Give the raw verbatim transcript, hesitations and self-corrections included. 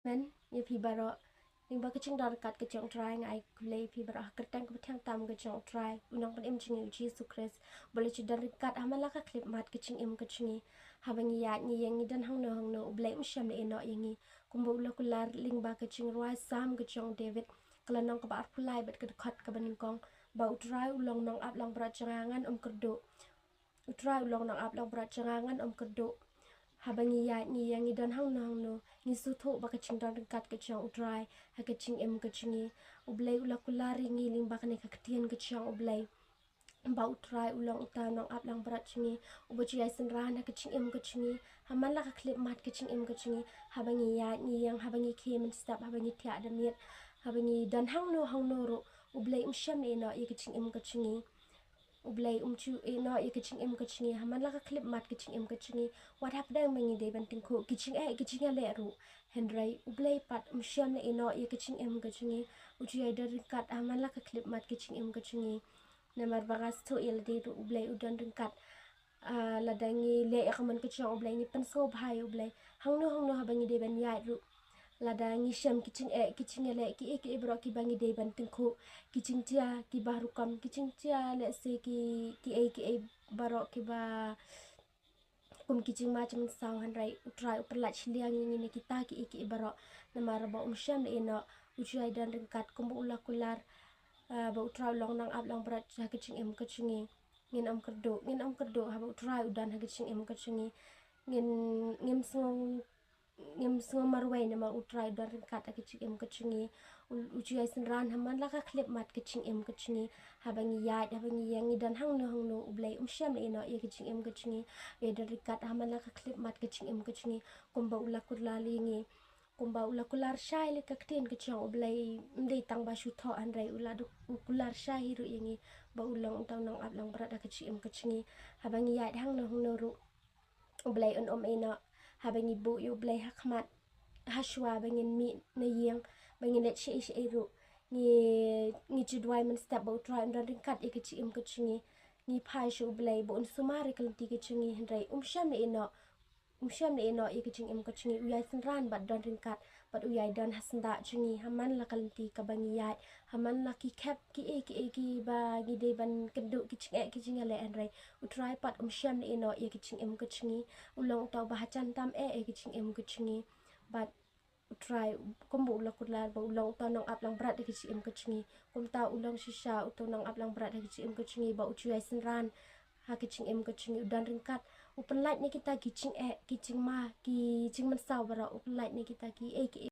Amen. Ïa phi baroh. Lyngba ka jingdon ryngkat ka jong U Trai nga ai khublei ïa phi baroh ha ka kyrteng kaba thiang tam ka jong U Trai, U Nongpynim jong ngi U Jisu Khrist, ba u la ju don ryngkat ha man la ka khyllipmat ka jingim ka jong ngi. Haba ngi ïaid ngi ïeng ngi don hangno hangno, U Blei um shym la ïehnoh ïa ngi. Kumba u la kular lyngba ka jingrwai Salm ka jong u David, ka lynnong kaba arphew lai bad ka dkhot kaba nyngkong, ba U Trai u long nongap langbrot jong nga, ngan ym kyrduh. U Trai u long nongap langbrot jong nga, ngan ym kyrduh. Haba ngi ïaid ngi ïeng ngi don hangno hangno, ngi sngewthuh ba ka jingdon ryngkat ka jong U Trai ha ka jingim ka jong ngi. U Blei u la kular ïa ngi lyngba kane ka ktien ka jong U Blei, ba U Trai u long uta u nongap langbrot jong ngi, uba ju ïai synran ha ka jingim ka jong ngi ha man la ka khyllipmat ka jingim ka jong ngi. Haba ngi ïaid ngi ïeng, haba ngi khie mynstep, haba ngi thiah da miet, haba ngi don hangno hangno ruh, U Blei um shym la ïehnoh ïa ka jingim ka jong ngi. U Blei um ju ïehnoh ïa ka jingim ka jong ngi ha man la ka khyllipmat ka jingim ka jong ngi. Wat hapdeng ba ngi dei ban tyngkhuh ki jingeh ki jingïaleh ruh, hynrei U Blei pat um shym la ïehnoh ïa ka jingim ka jong ngi. U ju ïai don ryngkat ha man la ka khyllipmat ka jingim ka jong ngi. Namar ba nga sngewthuh ïa lade ruh U Blei u don ryngkat. Ah, lada ngi leh ïa ka mon ka jong U Blei, ngi pynsngewbha ïa U Blei, hangno hangno haba ngi dei ban ïaid ruh, lada ngi shem ki jingeh ki jingïaleh, kiei kiei baroh kiba ngi dei ban tyngkhuh, ki jingjia kiba rukom, ki jingjia lehse ki, kiei kiei baroh kiba kum ki jingma jingmynsaw, hynrei U Trai u pynlait shiliang ïa ngi na kita kiei kiei baroh. Namar ba um shym la ïehnoh, u ju ïai don ryngkat kumba u la kular, ah, ba U Trai u long nongap langbrot ha ka jingim ka jong ngi. Ngin ym kyrduh, ngin ym kyrduh haba U Trai u don ha ka jingim ka jong ngi. Ngin, ngim sngew, ngim sngew marwei namar U Trai u don ryngkat ha ka jingim ka jong ngi. U, u ju ïai synran ha man la ka khyllipmat ka jingim ka jong ngi. Haba ngi ïaid, haba ngi ïeng, ngi don hangno hangno, U Blei um shym la ïehnoh ïa ka jingim ka jong ngi. U ïai don ryngkat ha man la ka khyllipmat ka jingim ka jong ngi. Kumba u la kular ïa ngi, kumba u la kular shai ïa ka ktien ka jong U Blei, ym dei tang ba shu thoh, hynrei u la du-, u kular shai hi ruh ïa ngi ba u long uta u nongap langbrot ha ka jingim ka jong ngi. Haba ngi ïaid hangno hangno ruh, U Blei un ym ïehnoh. Haba ngi buh ïa U Blei ha khmat, ha shuwa ba ngin mih na ïing, ba ngin leit shaei shaei ruh, ngi, ngi ju duwai mynstep ba U Trai un don ryngkat ïa ka jingim ka jong ngi. Ngi phai sha U Blei ba un sumar ïa ka lynti ka jong ngi, hynrei um shym la ïehnoh. Um shym la ïehnoh ïa ka jingim ka jong ngi. U ïai synran bad don ryngkat, bad u ïai don ha syndah jong ngi ha man la ka lynti kaba ngi ïaid, ha man la ki khep kiei kiei kiba ngi dei ban kynduh, ki jingeh ki jingïaleh, hynrei U Trai pat um shym la ïehnoh ïa ka jingim ka jong ngi. U long uta uba ha jan tam eh ïa ka jingim ka jong ngi. Bad U Trai, kumba u la kular ba u long uta u nongap langbrot ha ka jingim ka jong ngi, kumta u long shisha uta u nongap langbrot ha ka jingim ka jong ngi, ba u ju ïai synran ha ka jingim ka jong ngi, u don ryngkat, u pynlait na kita ki jingeh ki jingma ki jingmynsaw baroh, u pynlait na kita kiei kiei